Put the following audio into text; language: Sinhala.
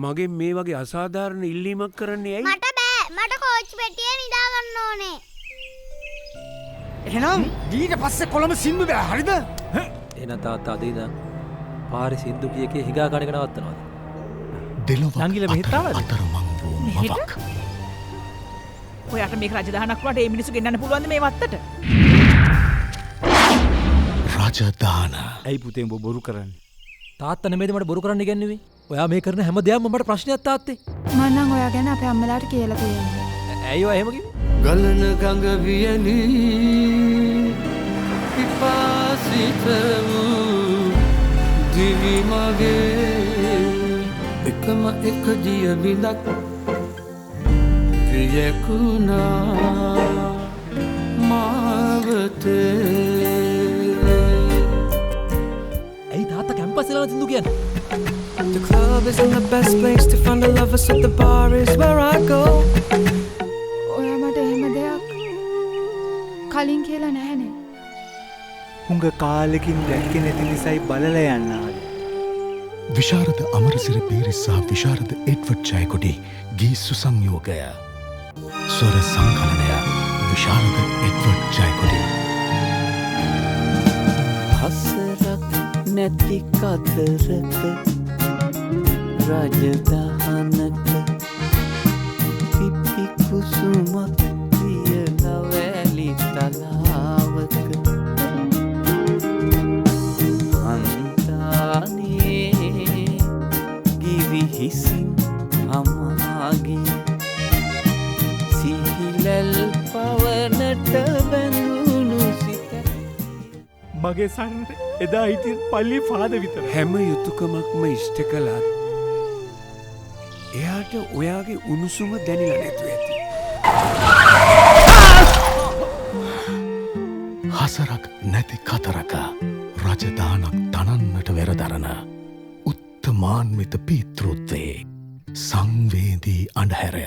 මගෙන් මේ වගේ අසාධාරණ ඉල්ලීමක් කරන්නේ ඇයි? මට බෑ. මට කෝච්චි පෙට්ටියේ නිදා ගන්න ඕනේ. එහෙනම් ඊට පස්සේ කොළඹ සින්දු බෑ හරිද? එහෙනම් තාත්තා අද ඉඳන් පාරේ සින්දු කිය කිය හිඟා කන එක නවත්තනවාද? දෙලොවක් නංගිලා මෙහෙත් ආවද? අතරමං වූ මෙහෙට? මවක්. ඔයාට මේක රජදහනක් වුණාට ඒ මිනිස්සු ගෙන්නන්න පුළුවන්ද මේ වත්තට? රජදාන. ඇයි පුතේ උඹ බොරු කරන්නේ? තාත්තා නෙමෙයිද මට බොරු කරන්න ඉගැන්නුවේ? ඔයා මේ කරන හැම දෙයක්ම මට ප්‍රශ්නයක් තාත්තේ. මං නම් ඔයා ගැන අපේ අම්මලාට කියලා තියෙන්නේ. ඇයි ඔයා එහෙම කිව්වේ? ගලන ගඟ වියලි පිපාසිත වූ දිවි මගේ එකම එක දිය බිඳක් ප්‍රියකුණා මාවතේ. ඇයි තාත්තා කැම්පස් වෙලා සින්දු කියන්නේ? The club isn't the best place to find a lover, so the bar is where I go. ඔයා මට එහෙම දෙයක් කලින් කියලා නැහැනේ. හුඟ කාලෙකින් දැක්කේ නැති නිසායි බලලා යන්න ආවේ. විශාරද අමරසිරි පීරිස් සහ විශාරද එඩ්වඩ් ජයකොඩි ගී සුසංයෝගය. ස්වර සංකලනය විශාරද එඩ්වඩ් ජයකොඩි. හසරක් නැති කතරක රජදහනක පිපි කුසුමක් වියලා වැලි තලාවක හන්තානේ ගිරි හිසින් හමාගිය සිහිලැල් පවනට බැඳුණු සිත. මගේ සරණට එදා හිටියේ පල්ලි ෆාදර් විතරයි. හැම යුතුයකමක්ම ඉෂ්ට කළත් එයාට ඔයාගේ උණුසුම දැනිලා නැතුව ඇති. හසරක් නැති කතරක රජදානක් තනන්නට වෙරදරන උත්තමාන්විත පීතෘත්වයේ සංවේදී අන්ධහැරය.